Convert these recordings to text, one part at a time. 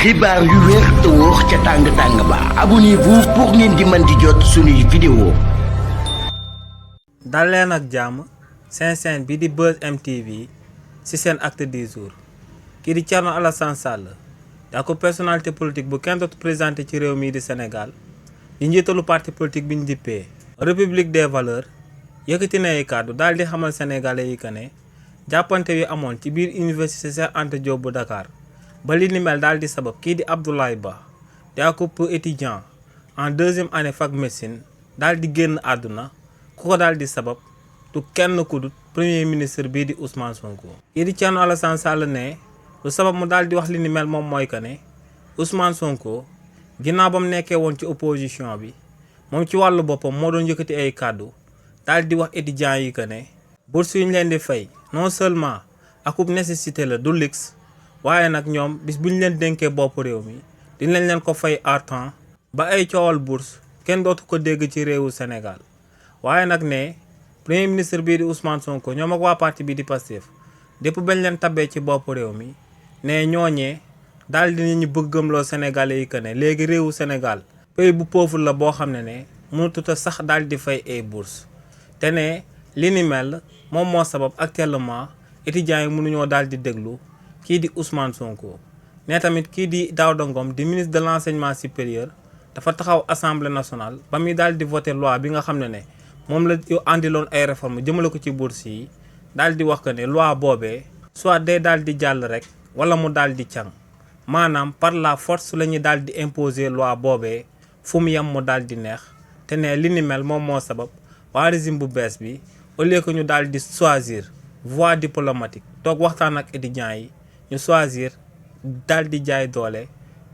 xibaar yu wér te wóor ca tàng-tàng ba abonnez-vous pour ngeen di mën di jot suñuy vidéo. dal leen ak jàmm seen chaîne bi di Buzz M TV ci seen acte du jour kii di Thierno Alassane Sall daa ko personnalité politique bu kenn dootu présenté ci réew mii di Sénégal di njiitalu parti politique bi ñu dippee République des valeurs yëkkati na ay kàddu daal di xamal sénégalais yi que ne jàppante wi amoon ci biir université Cheikh Anta Diop bu Dakar ba li ni mel daal di sabab kii di Abdoulaye Ba di ak étudiant en deuxième année fac médecine daal di génn àdduna ku ko daal di sabab du kenn ku dut premier ministre bii di Ousmane Sonko. kii di Thierno Alassane Sall ne lu sabab mu daal di wax li ni mel moom mooy que ne Ousmane Sonko ginnaaw ba mu nekkee woon ci opposition bi moom ci wàllu boppam moo doon yëkkati ay kàddu daal di wax étudiants yi que ne bourse yu ñu leen di fay non seulement akub nécessité la du luxe waaye nag ñoom bis bu ñu leen dénkee bopp réew mi dinañ leen ko fay à temps ba ay coowal bourse kenn dootu ko dégg ci réewu Sénégal waaye nag ne premier ministre bii di Ousmane Sonko ñoom ak waa parti bi di Pastef depuis bañ leen tabbee ci bopp réew mi ne ñooñee daal dinañu bëgg gëmloo Sénégalais yi que ne léegi réewu Sénégal pays bu pauvre la boo xam ne mënatut a sax daal di fay ay bourse te ne li ni mel moom moo sabab actuellement étudiants yi mënuñoo daal di déglu kii di Ousmane Sonko ne tamit kii di Daouda Ngom di ministre de l'enseignement supérieur dafa taxaw assemblée nationale ba muy daal di voter loi bi nga xam ne moom la àndiloon ay réformes jëmale ko ci bourse yi daal di wax que ne loi boobee soit day daal di jàll rek wala mu daal di càng maanaam par la force la ñuy daal di imposer loi boobee fu mu yem mu daal di neex te ne li ni mel moom moo sabab waa régime bu bees bi au lieu que ñu daal di choisir voie diplomatique toog waxtaan ak étudiants yi ñu choisir daal di jaay doole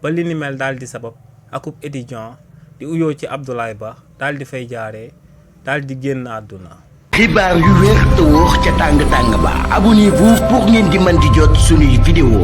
ba li ni mel daal di sabab akub étudiant di uyoo ci Abdoulaye Ba daal di fay jaaree daal di génn àdduna. xibaar yu wér te wóor ca tàng-tàng ba abonnez-vous pour ngeen di mën di jot suñuy vidéo.